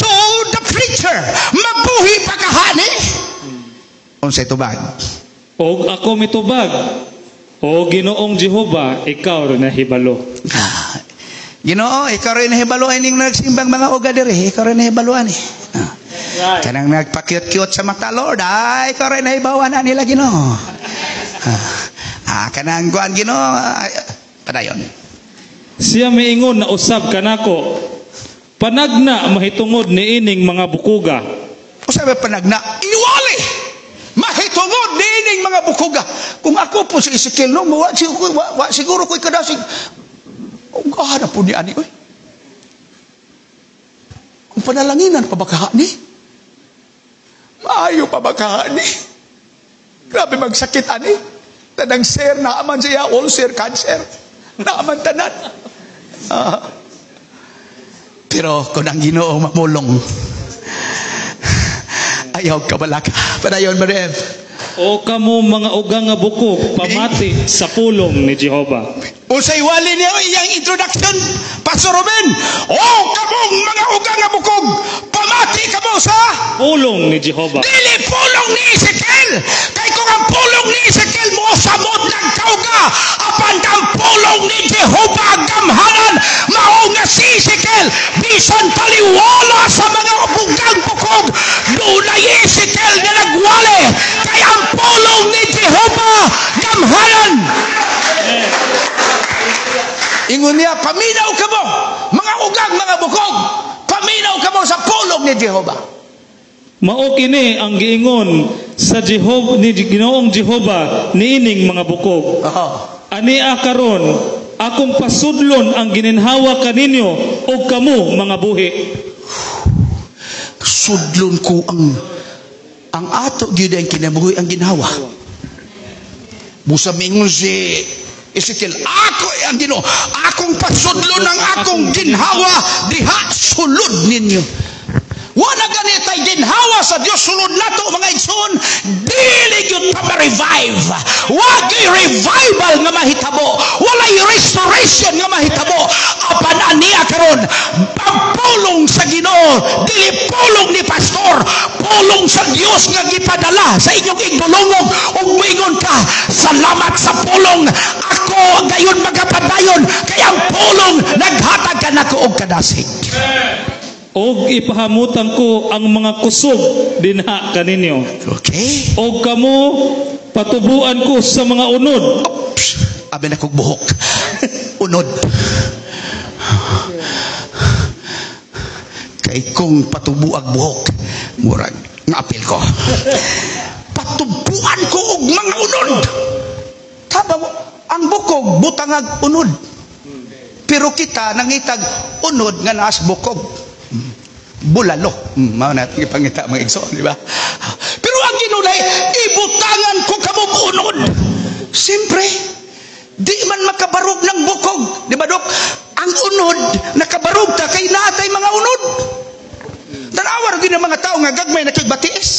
to the preacher. Mabuhi pa kahani? Unsay tubag? Og ako mitubag. O Ginoong Jehova, ikaw rin nahibalo. Ginoo, ikaw rin nahibalo ining nagsimbang mga uga diri, ikaw rin nahibaloan eh. Right. Kanang nagpa-cute-cute sa mata, Lord, ay ikaw rin nahibawan na nila, Ginoo. Kanang kuan, Ginoo, padayon. Siya miingon na usab kanako. Panagna mahitungod niining mga bukuga. Usab panagna, iwali. Mahitungod niining mga bukuga. Kung ako po si Ezekiel, no, wa siguro ko'y kadasig. Na po ni ani, oy. Ang panalanginan pa ba kahani? Maayo pa ba kahani? Grabe magsakit ani. Tanang sir, naaman siya, ulcer, cancer. Naaman tanan. Pero kung ang Ginoo mamulong, ayaw kabalaka. Padayon, Maria. O kamo mga uga nga bukog, pamati sa pulong ni Jehova. Unsay wali niya iyang introduction, Pastor Ruben? O kamong mga uga nga bukog, pamati kamo sa pulong ni Jehova. Dili pulong ni Ezekiel. Kay kung ang pulong ni Ezekiel mo samot nagkauga, apan ang pulong ni Jehova gamhanan, mao nga si Ezekiel bisan taliwala sa mga bugang bukog, dunay Ezekiel nga nagwali kay ang pulong ni Jehova gamhanan. Ingon niya, paminaw kamo mga ugang mga bukog, paminaw kamo sa pulong ni Jehova. Mao kini ang giingon sa Jehova ni Ginoong Jehova niining mga bukog. Ania karon akong pasudlon ang gininhawa kaninyo og kamo mga buhi. Sudlon ko ang ato gyud ang kinabuhi ang ginhawa. Busa mingon si Ezekiel, ako ang Ginoo, akong pasudlon ang akong ginhawa diha sulod ninyo. Wala ganitay ginhawa sa Dios sulod nato mga igsoon, dili gyud ta ma-revive. Wagay revival nga mahitabo, walay restoration nga mahitabo. Apan ania karon, ang pulong sa Ginoo, dili pulong ni pastor, pulong sa Dios nga gipadala sa inyong igdulongog ug moingon ka, salamat sa pulong, ako gayon magapadayon kay ang pulong naghatag kanako og kadasig. Og ipahamutan ko ang mga kusog dinha kaninyo. Okay. Og kamo patubuan ko sa mga unod. Oops, abi na kog buhok. Unod. Kay kung patubuag buhok, murag ngaapil ko. Patubuan ko og mga unod. Tama mo, ang bukog butangag unod. Pero kita nangitag unod nga naas bukog. Bulalo. Mao na ipangita mga igsoon, di ba? Pero ang Ginoo, ibutangan ko kamog unod. Siyempre, di man makabarog ng bukog. Di ba, Dok? Ang unod, nakabarog ta kay natay mga unod. gyud ang mga tao nga gagmay na kay batiis.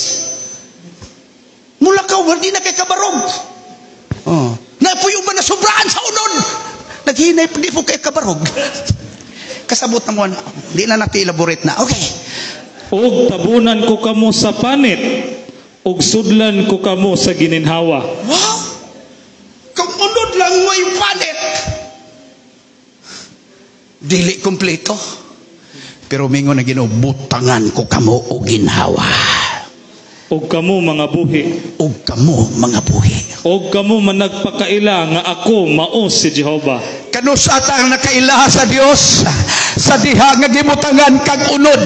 Mulakaw, di na kay kabarog. Oh. Napuyo ba na sobraan sa unod? Naghinay, di po kay kabarog. Kasabot na mo na. Di na natin elaborate na. Okay. Ug tabunan ko kamo sa panit, ug sudlan ko kamo sa gininhawa. Wow! Kung unod lang mo'y panit, dili kompleto. Pero mingon na Ginoo, butangan ko kamo og ginhawa. Ug kamo mga buhi. Ug kamo mga buhi. Ug kamo managpakaila nga ako mao si Jehova. Kanus-a ta ang nakaila sa Dios sa diha nga gibutangan kag unod,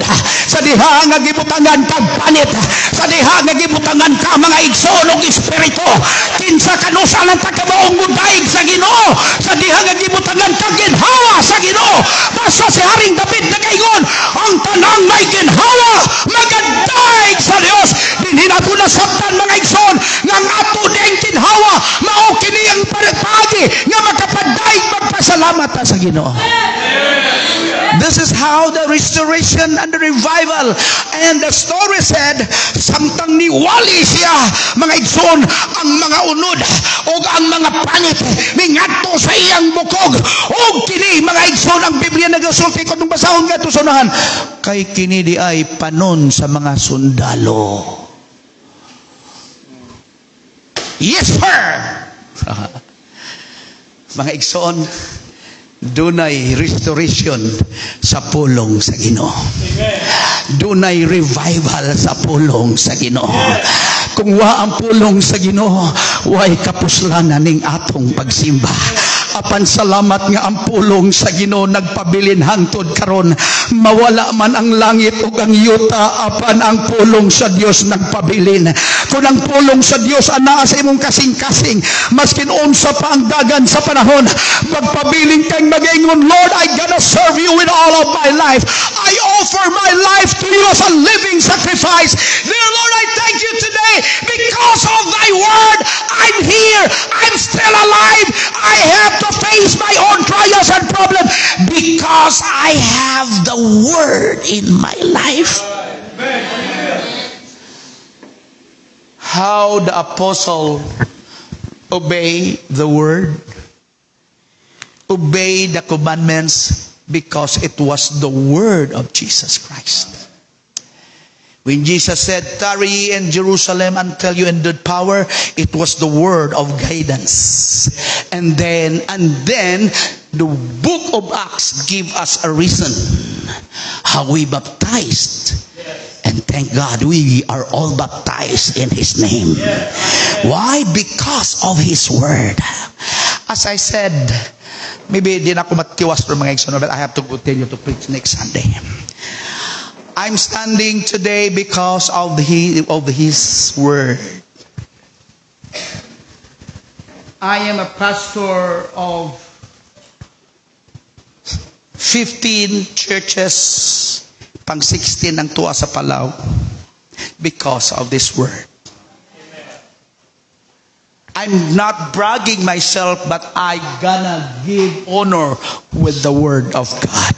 sa diha nga gibutangan kag panit, sa diha nga gibutangan ka, mga igsoon, og espiritu? Kinsa kanusa lang ta kabaong mudaig sa Ginoo sa diha nga gibutangan kag ginhawa sa Ginoo? Basta si Haring David nakaingon, ang tanang may ginhawa magadaig sa Dios. Dinhi na ko nasabtan, mga igsoon, nga ang ato ding ginhawa mao kini ang paagi nga makapadaig, magpasalamat ta sa Ginoo. This is how the restoration and the revival and the story said, samtang niwali siya, mga igsoon, ang mga unod o ang mga panit mingadto sa iyang bukog. Og kini, mga igsoon, ang Biblia nagasulti kung basahon ngadto sa unahan, kay kini di ay panon sa mga sundalo. Yes, sir. Mga igsoon, dunay restoration sa pulong sa Ginoo. Dunay revival sa pulong sa Ginoo. Kung wa ang pulong sa Ginoo, way kapuslanan ning atong pagsimba. Apan salamat nga ang pulong sa Ginoo nagpabilin hangtod karon. Mawala man ang langit ug ang yuta, apan ang pulong sa Dios nagpabilin. Kung ang pulong sa Dios anaa sa imong kasing-kasing, maskin unsa pa ang dagan sa panahon, magpabilin kang magaingon, "Lord, I gonna serve you with all of my life. I offer my life to you as a living sacrifice. Dear Lord, I thank you today because of thy word. I'm here. I'm still alive. I have to face my own trials and problems because I have the word in my life." How the apostle obey the word, obey the commandments, because it was the word of Jesus Christ. When Jesus said, "Tarry ye in Jerusalem until you endued power," it was the word of guidance. And then, the book of Acts give us a reason how we baptized. And thank God we are all baptized in His name. Why? Because of His word. As I said, maybe di na ako matiwas for mga igsoon, but I have to continue to preach next Sunday. I'm standing today because of His word. I am a pastor of 15 churches, pang 16 ang tuwa sa Palau, because of this word. I'm not bragging myself, but I gonna give honor with the word of God.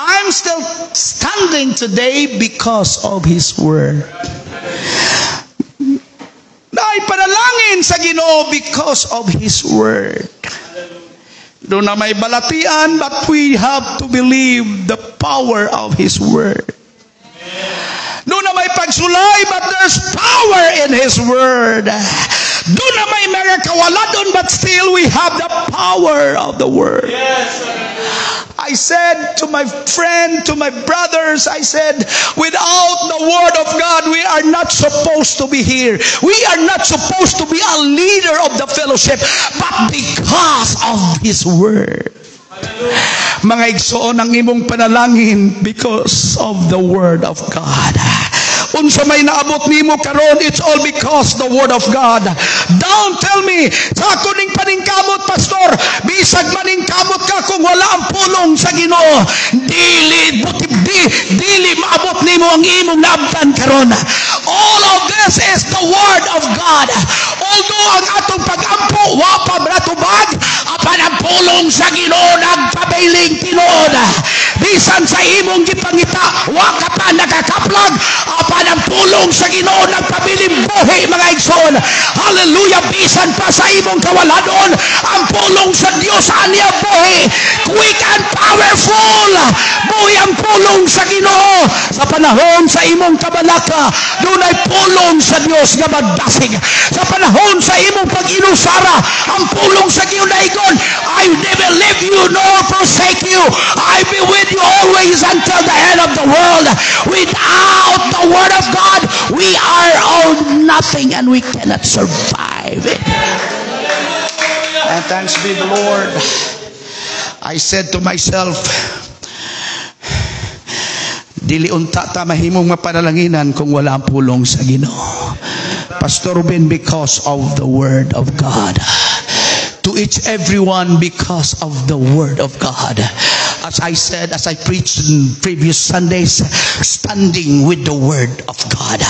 I'm still standing today because of His word. Naay panalangin sa Ginoo because of His word. Duna may balatian, but we have to believe the power of His word. Duna may pagsulay, but there's power in His word. Duna may mga kawaladon, but still we have the power of the word. I said to my friend, to my brothers, I said, without the word of God, we are not supposed to be here. We are not supposed to be a leader of the fellowship, but because of His word. Mga igsoon, ang imong panalangin because of the word of God. Unsa may naabot nimo karon, it's all because the word of God. Don't tell me, sa ako ning paningkamot, pastor, bisag maningkamot ka, kung wala ang pulong sa Ginoo, dili buti di, dili maabot nimo ang imong naabtan karon. All of this is the word of God. Although ang atong pag-ampo wa pa natubag, apan ang pulong sa Ginoo nagpabiling tinuod. Bisan sa imong gipangita, wa ka pa nakakaplag, apan ang pulong sa Ginoo nagpabiling buhi, mga igsoon. Hallelujah! Bisan pa sa imong kawaladon, ang pulong sa Dios aniya buhi. Quick and powerful. Buhi ang pulong sa Ginoo. Sa panahon sa imong kabalaka, dunay pulong sa Dios nga magdasig. Sa panahon sa imong pag-inusara, ang pulong sa Ginoo naigon, "I never leave you nor forsake you. I be with you always until the end of the world." Without the word of God, we are all nothing and we cannot survive it. And thanks be the Lord. I said to myself, dili unta ta mahimong mapanalanginan kung wala ang pulong sa Ginoo. Pastor Ruben, because of the word of God. To each everyone, because of the word of God. As I said, as I preached in previous Sundays, standing with the word of God.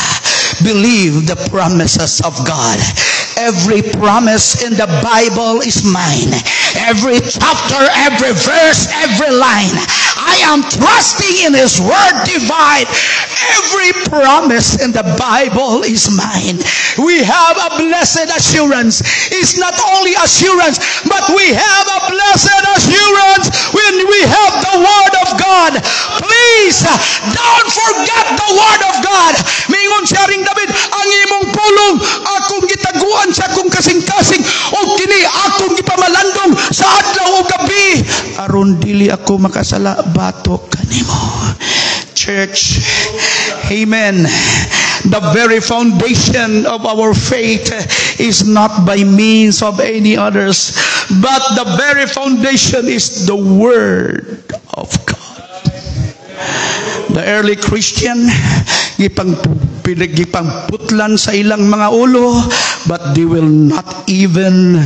Believe the promises of God. Every promise in the Bible is mine. Every chapter, every verse, every line. I am trusting in His word divine. Every promise in the Bible is mine. We have a blessed assurance. It's not only assurance, but we have a blessed assurance when we have the word of God. Please, don't forget the word of God. Mingon si Haring David, "Ang imong pulong akong gitaguan sa akong kasing-kasing ug kini akong gipamalandong sa adlaw ug gabi aron dili ako makasala batok kanimo." Church, amen. The very foundation of our faith is not by means of any others, but the very foundation is the word of God. The early Christian, gipang putlan sa ilang mga ulo, but they will not even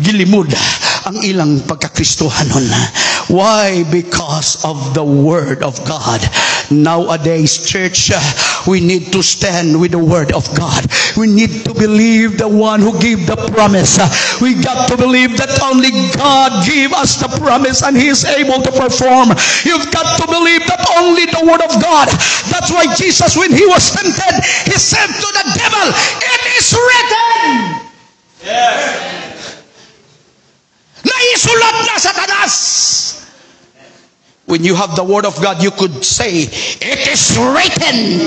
gilimod ang ilang pagkakristohanon. Why? Because of the word of God. Nowadays, church, we need to stand with the word of God. We need to believe the one who gave the promise. We got to believe that only God gave us the promise and He is able to perform. You've got to believe that only the word of God. That's why Jesus, when He was tempted, He said to the devil, "It is written." Naisulat na, Satanas. When you have the word of God, you could say, "It is written."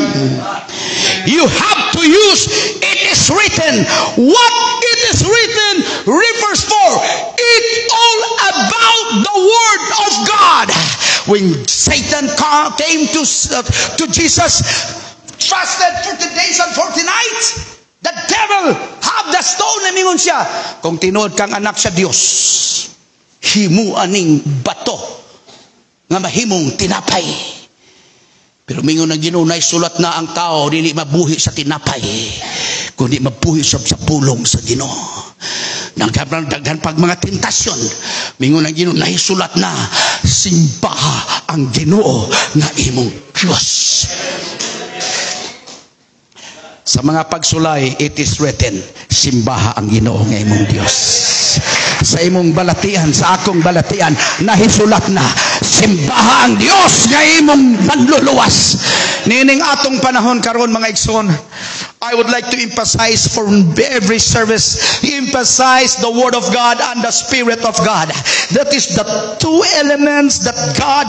You have to use "it is written." What "it is written" refers for? It all about the word of God. When Satan came to Jesus, fasted 40 days and 40 nights, the devil have the stone na mingon siya, "Kung tinuod kang anak sa Dios, himua ning bato nga mahimong tinapay." Pero mingon ang Ginoo, sulat na, ang tao dili mabuhi sa tinapay, kundi mabuhi sa pulong sa Ginoo. Nagdaghan daghan pag mga tentasyon. Mingon ang Ginoo, nahisulat na, simbaha ang Ginoo nga imong Diyos. Sa mga pagsulay, it is written, simbaha ang Ginoo nga imong Dios. Sa imong balatian, sa akong balatian, nahisulat na, simbaha ang Dios nga imong manluluwas. Nining atong panahon karon, mga igsoon, I would like to emphasize for every service, emphasize the Word of God and the Spirit of God. That is the two elements that God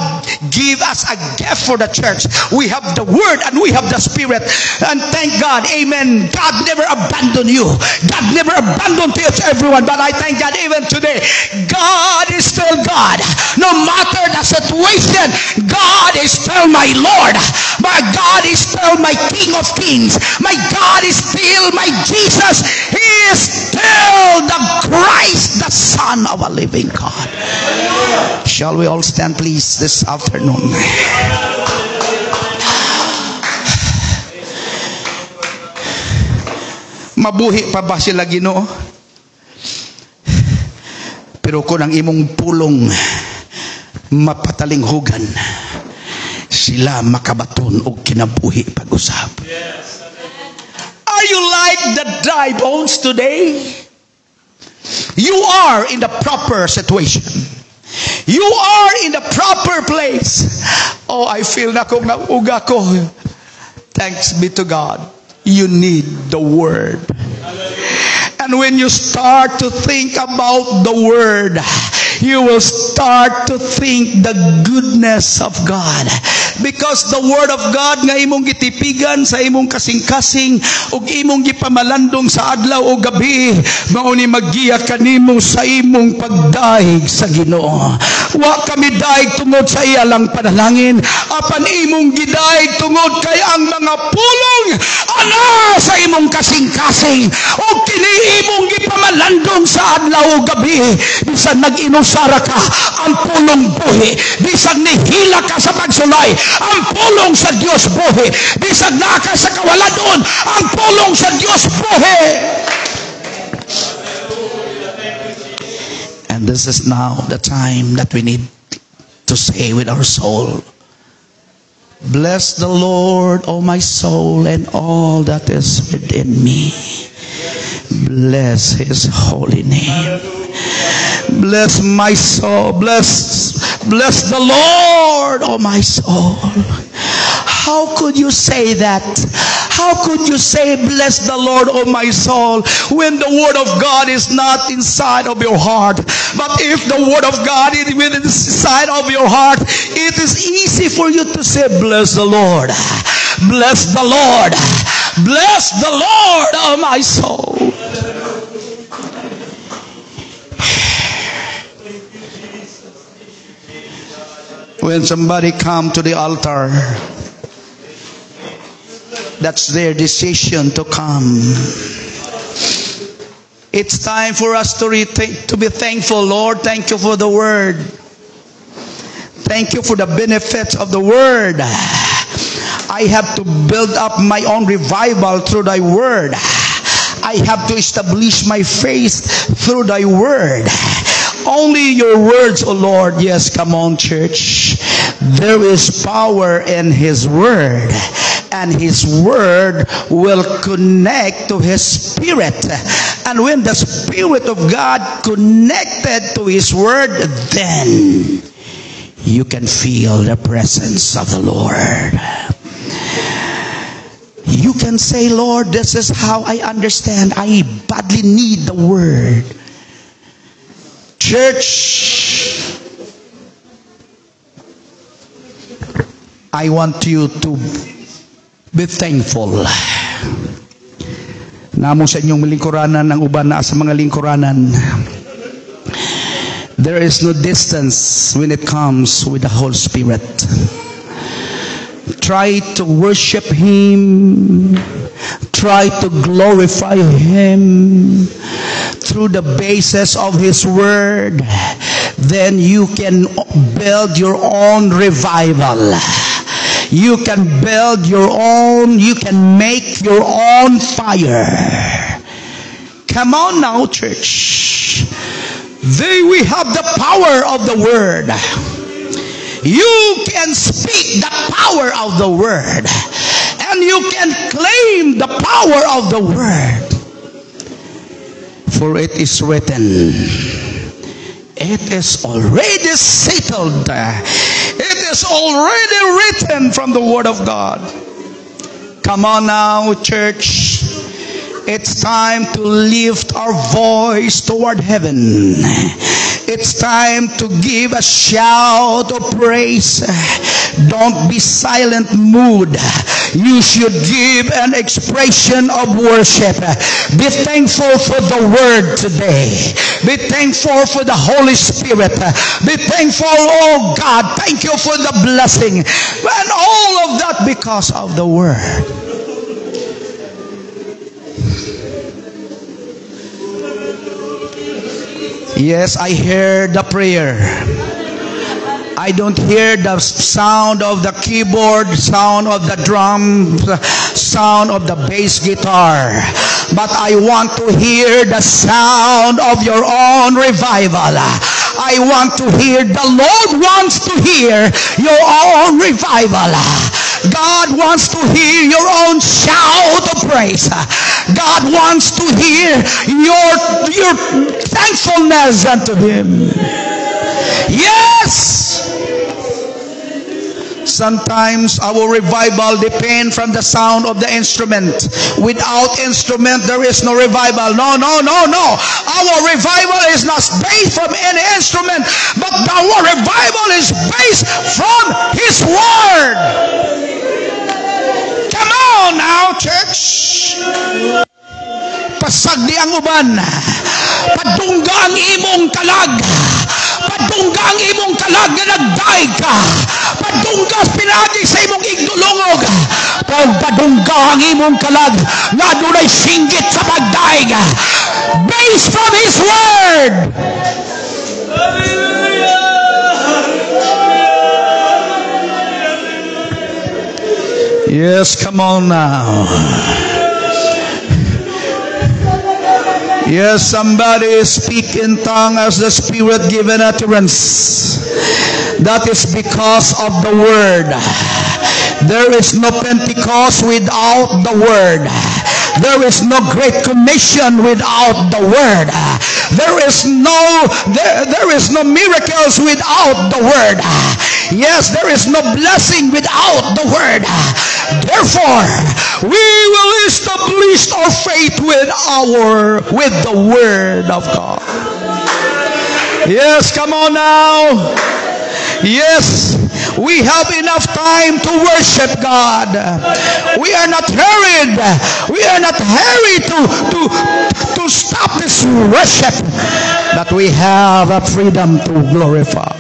give us a gift for the church. We have the Word and we have the Spirit. And thank God, amen, God never abandoned you. God never abandoned each everyone. But I thank God even today, God is still God. No matter the situation, God is still my Lord. My God is still my King of Kings. My God is still my Jesus. He is still the Christ, the Son of a living God. Shall we all stand, please, this afternoon? Mabuhi pa ba sila, Ginoo? Pero kung ang imong pulong mapatalinghugan, sila makabaton og kinabuhi pag-usab. Are you like the dry bones today? You are in the proper situation. You are in the proper place. Oh, I feel na kung nauga ko. Thanks be to God. You need the Word. And when you start to think about the Word, you will start to think the goodness of God. Because the Word of God nga imong gitipigan sa imong kasing-kasing ug imong gipamalandong sa adlaw o gabi, mao ni maggiya kanimo sa imong pagdayeg sa Ginoo. Wa kami daig tungod sa iya lang panalangin, apan imong gidaig tungod kay ang mga pulong ana sa imong kasing-kasing ug kini imong gipamalandong sa adlaw o gabi. Bisan nag-inusara ka, ang pulong buhi. Bisan nihila ka sa pagsulay, ang pulong sa Dios buhi. Bisag naa ka sa kawaladon, ang pulong sa Dios buhi. And this is now the time that we need to say with our soul, "Bless the Lord, O my soul, and all that is within me. Bless His holy name." Bless my soul. Bless the Lord, O my soul. How could you say that? How could you say, "Bless the Lord, O my soul," when the Word of God is not inside of your heart? But if the Word of God is inside of your heart, it is easy for you to say, "Bless the Lord. Bless the Lord. Bless the Lord, O my soul." When somebody come to the altar, that's their decision to come. It's time for us to rethink, to be thankful. Lord, thank you for the Word. Thank you for the benefits of the Word. I have to build up my own revival through Thy Word. I have to establish my faith through Thy Word. Only your words, O Lord. Yes, come on, church. There is power in His Word. And His Word will connect to His Spirit. And when the Spirit of God connected to His Word, then you can feel the presence of the Lord. You can say, "Lord, this is how I understand. I badly need the Word." Church, I want you to be thankful. Namo sa inyong lingkuranan, ang uban na sa mga lingkuranan. There is no distance when it comes with the Holy Spirit. Try to worship Him. Try to glorify Him through the basis of His Word. Then you can build your own revival. You can build your own, you can make your own fire. Come on now, church. There we have the power of the Word. You can speak the power of the Word. And you can claim the power of the Word. For it is written, it is already settled. It is already written from the Word of God. Come on now, church. It's time to lift our voice toward heaven. It's time to give a shout of praise. Don't be silent mood. You should give an expression of worship. Be thankful for the Word today. Be thankful for the Holy Spirit. Be thankful, oh God, thank you for the blessing. And all of that because of the Word. Yes, I hear the prayer. I don't hear the sound of the keyboard, sound of the drum, sound of the bass guitar. But I want to hear the sound of your own revival. I want to hear, the Lord wants to hear your own revival. God wants to hear your own shout of praise. God wants to hear your thankfulness unto Him. Yes, Yes. Sometimes our revival depend from the sound of the instrument. Without instrument, there is no revival. No, no, no, no. Our revival is not based from any instrument, but our revival is based from His Word. Come on now, church. Pasagdi ang uban. Padungga ang imong kalag. Padungga ang imong kalag nga nagdaig ka. Padungga pinaagi sa imong igdulongog. Padungga ang imong kalag nga dunay singgit sa pagdaig. Based from His Word. Hallelujah! Yes, come on now. Yes, somebody speak in tongue as the Spirit given utterance. That is because of the Word. There is no Pentecost without the Word. There is no Great Commission without the Word. There is no miracles without the Word. Yes, there is no blessing without the Word. Therefore, we will establish our faith with the Word of God. Yes, come on now. Yes, we have enough time to worship God. We are not hurried. We are not hurried to stop this worship. But we have a freedom to glorify.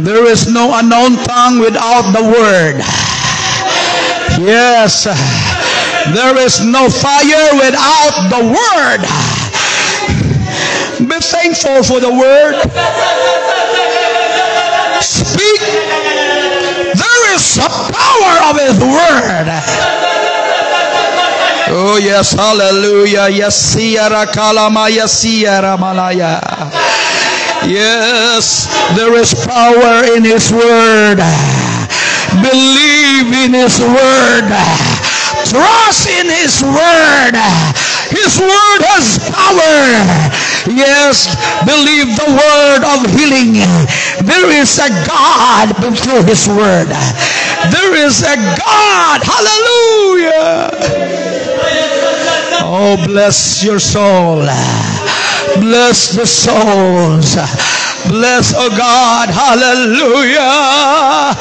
There is no unknown tongue without the Word. Yes, there is no fire without the Word. Be thankful for the Word. Speak. There is a power of His Word. Oh yes, hallelujah. Yes, sierra kalama, yes, sierra malaya. Yes, there is power in His Word. Believe in His Word. Trust in His Word. His Word has power. Yes, believe the word of healing. There is a God through His Word. There is a God. Hallelujah. Oh, bless your soul. Bless the souls. Bless, oh God. Hallelujah.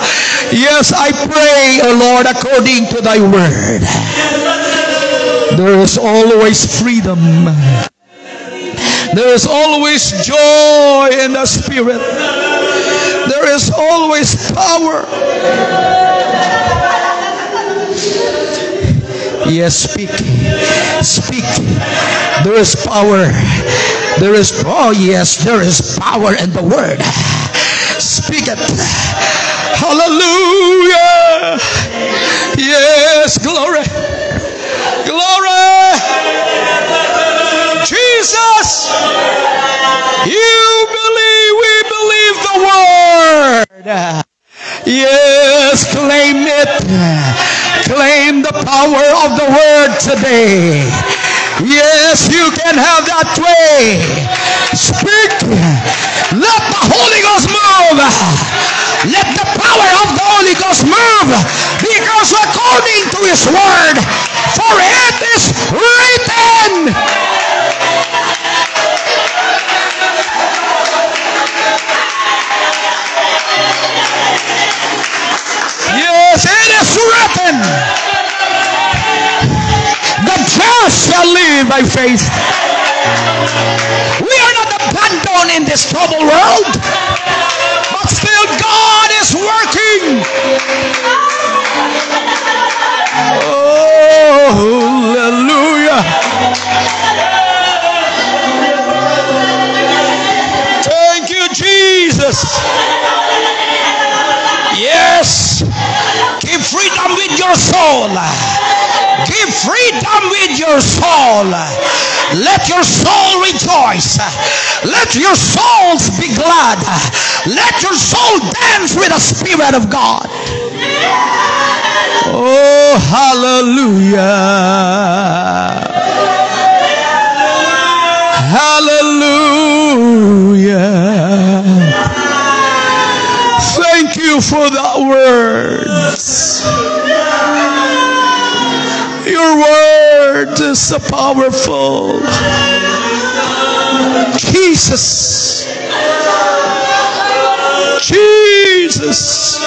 Yes, I pray, O Lord, according to thy word. There is always freedom. There is always joy in the Spirit. There is always power. Yes, speak. Speak. There is power. There is, oh yes, there is power in the Word. Speak it. Hallelujah. Yes, glory. Glory. Jesus. You believe, we believe the Word. Yes, claim it. Claim the power of the Word today. Yes, you can have that way. Speak. Let the Holy Ghost move. Let the power of the Holy Ghost move. Because according to His Word, for it is written. Yes, it is written. The just shall live by faith. We are not abandoned in this troubled world, but still God is working. Oh, hallelujah. Thank you, Jesus. Yes. Give freedom with your soul. Give freedom with your soul. Let your soul rejoice. Let your souls be glad. Let your soul dance with the Spirit of God. Oh, hallelujah. Hallelujah. Thank you for that words. Your word is so powerful. Jesus. Jesus.